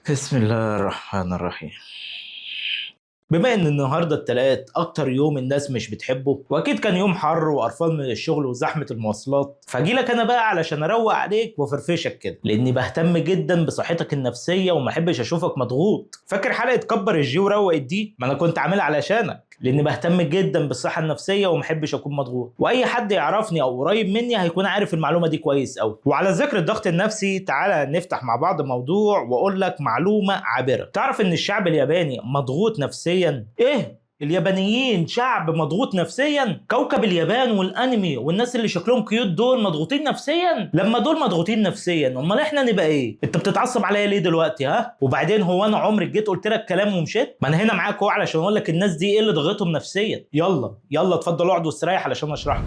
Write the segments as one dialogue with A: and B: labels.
A: بسم الله الرحمن الرحيم. بما ان النهارده التلات اكتر يوم الناس مش بتحبه، واكيد كان يوم حر وقرفان من الشغل وزحمه المواصلات، فاجيلك انا بقى علشان اروق عليك وافرفشك كده، لاني بهتم جدا بصحتك النفسية وما احبش اشوفك مضغوط. فاكر حلقة كبر ال G وروق ال D؟ ما انا كنت عاملها علشانك، لاني بهتم جدا بالصحة النفسية وما احبش اكون مضغوط، واي حد يعرفني او قريب مني هيكون عارف المعلومة دي كويس قوي. وعلى ذكر الضغط النفسي، تعالى نفتح مع بعض موضوع واقول لك معلومة عابره. تعرف ان الشعب الياباني مضغوط نفسيا؟ ايه؟ اليابانيين شعب مضغوط نفسيا؟ كوكب اليابان والانمي والناس اللي شكلهم cute دول مضغوطين نفسيا؟ لما دول مضغوطين نفسيا امال احنا نبقى ايه؟ انت بتتعصب عليا ليه دلوقتي؟ ها؟ وبعدين هو انا عمري جيت قلت لك كلام ومشيت؟ ما انا هنا معاك اهو علشان اقول لك الناس دي ايه اللي ضغطهم نفسيا. يلا يلا اتفضل اقعد واستريح علشان اشرح لك.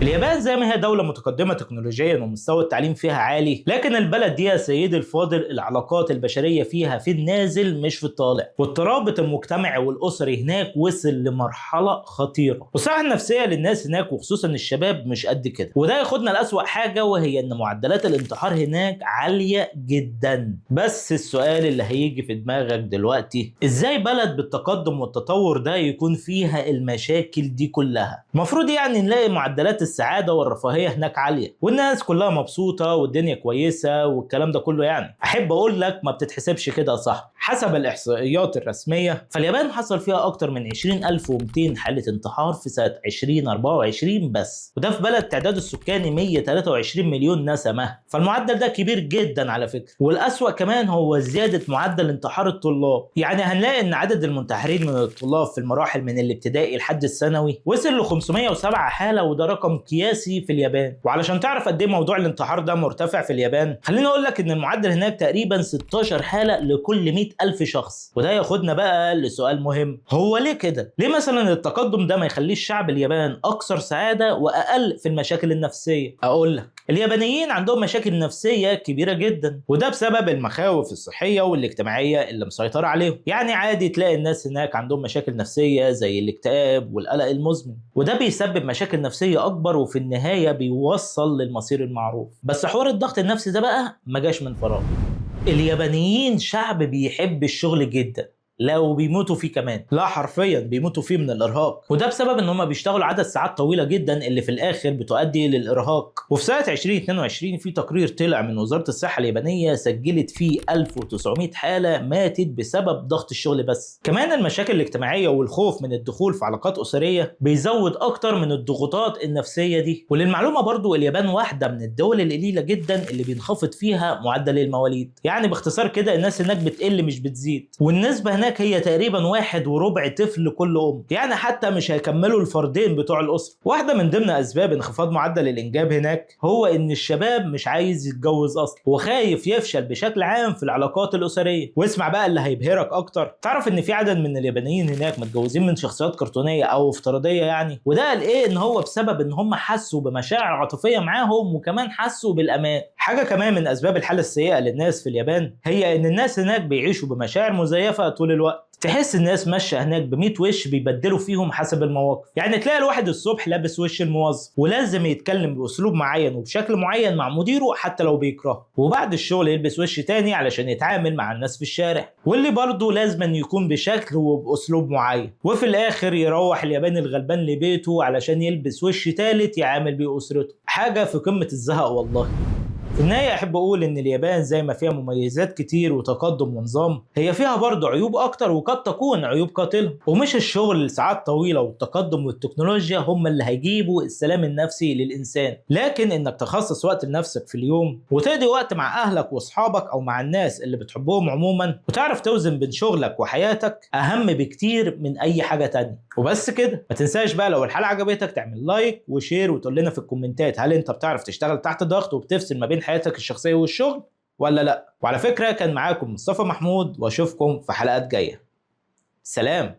A: اليابان زي ما هي دولة متقدمة تكنولوجيا ومستوى التعليم فيها عالي، لكن البلد دي يا سيدي الفاضل العلاقات البشرية فيها في النازل مش في الطالع، والترابط المجتمعي والأسري هناك وصل لمرحلة خطيرة، والصحة النفسية للناس هناك وخصوصا الشباب مش قد كده. وده ياخدنا لأسوأ حاجة، وهي إن معدلات الانتحار هناك عالية جدا. بس السؤال اللي هيجي في دماغك دلوقتي، إزاي بلد بالتقدم والتطور ده يكون فيها المشاكل دي كلها؟ المفروض يعني نلاقي معدلات السعادة والرفاهية هناك عالية والناس كلها مبسوطة والدنيا كويسة والكلام ده كله. يعني أحب أقول لك ما بتتحسبش كده يا صاحبي. حسب الإحصائيات الرسمية فاليابان حصل فيها أكتر من 20,200 حالة انتحار في سنة 2024 بس، وده في بلد تعداده السكاني 123 مليون نسمة، فالمعدل ده كبير جدا على فكرة. والأسوأ كمان هو زيادة معدل انتحار الطلاب، يعني هنلاقي إن عدد المنتحرين من الطلاب في المراحل من الابتدائي لحد الثانوي وصل ل 507 حالة، وده رقم قياسي في اليابان. وعلشان تعرف قد ايه موضوع الانتحار ده مرتفع في اليابان، خليني اقول لك ان المعدل هناك تقريبا 16 حالة لكل 100 ألف شخص. وده ياخدنا بقى لسؤال مهم، هو ليه كده؟ ليه مثلا التقدم ده ما يخليش شعب اليابان اكثر سعادة واقل في المشاكل النفسية؟ اقول لك، اليابانيين عندهم مشاكل نفسية كبيرة جدا، وده بسبب المخاوف الصحية والاجتماعية اللي مسيطرة عليهم. يعني عادي تلاقي الناس هناك عندهم مشاكل نفسية زي الاكتئاب والقلق المزمن، وده بيسبب مشاكل نفسية أكبر وفي النهاية بيوصل للمصير المعروف. بس حوار الضغط النفسي ده بقى ما جاش من فراغ. اليابانيين شعب بيحب الشغل جدا، لا وبيموتوا فيه كمان، لا حرفيا بيموتوا فيه من الارهاق، وده بسبب ان هم بيشتغلوا عدد ساعات طويلة جدا اللي في الاخر بتؤدي للارهاق. وفي سنة 2022 في تقرير طلع من وزارة الصحة اليابانية سجلت فيه 1900 حاله ماتت بسبب ضغط الشغل بس. كمان المشاكل الاجتماعية والخوف من الدخول في علاقات اسرية بيزود اكتر من الضغوطات النفسية دي. وللمعلومه برضو اليابان واحدة من الدول القليلة جدا اللي بينخفض فيها معدل المواليد، يعني باختصار كده الناس هناك بتقل مش بتزيد، والنسبه هناك هي تقريبا 1.25 طفل لكل ام، يعني حتى مش هيكملوا الفردين بتوع الاسرة. واحدة من ضمن اسباب انخفاض معدل الانجاب هناك هو ان الشباب مش عايز يتجوز اصلا وخايف يفشل بشكل عام في العلاقات الاسرية. واسمع بقى اللي هيبهرك اكتر، تعرف ان في عدد من اليابانيين هناك متجوزين من شخصيات كرتونيه او افتراضية يعني، وده قال ايه؟ ان هو بسبب ان هم حسوا بمشاعر عاطفية معاهم وكمان حسوا بالامان. حاجة كمان من اسباب الحالة السيئة للناس في اليابان هي ان الناس هناك بيعيشوا بمشاعر مزيفة طول الوقت. تحس الناس ماشية هناك ب100 وش بيبدلوا فيهم حسب المواقف، يعني تلاقي الواحد الصبح لابس وش الموظف ولازم يتكلم باسلوب معين وبشكل معين مع مديره حتى لو بيكرهه، وبعد الشغل يلبس وش تاني علشان يتعامل مع الناس في الشارع، واللي برضه لازم يكون بشكل وباسلوب معين، وفي الاخر يروح الياباني الغلبان لبيته علشان يلبس وش تالت يعامل بيه اسرته. حاجة في قمة الزهق والله. في النهاية أحب أقول إن اليابان زي ما فيها مميزات كتير وتقدم ونظام، هي فيها برضه عيوب أكتر وقد تكون عيوب قاتلة. ومش الشغل لساعات طويلة والتقدم والتكنولوجيا هم اللي هيجيبوا السلام النفسي للإنسان، لكن إنك تخصص وقت لنفسك في اليوم وتقضي وقت مع أهلك وأصحابك أو مع الناس اللي بتحبهم عموما، وتعرف توزن بين شغلك وحياتك أهم بكتير من أي حاجة تانية. وبس كده، ما تنساش بقى لو الحلقة عجبتك تعمل like و share وتقول لنا في الكومنتات هل أنت بتعرف تشتغل تحت ضغط وبتفصل ما بين حياتك الشخصية والشغل ولا لا. وعلى فكرة كان معاكم مصطفى محمود، واشوفكم في حلقات جاية. سلام.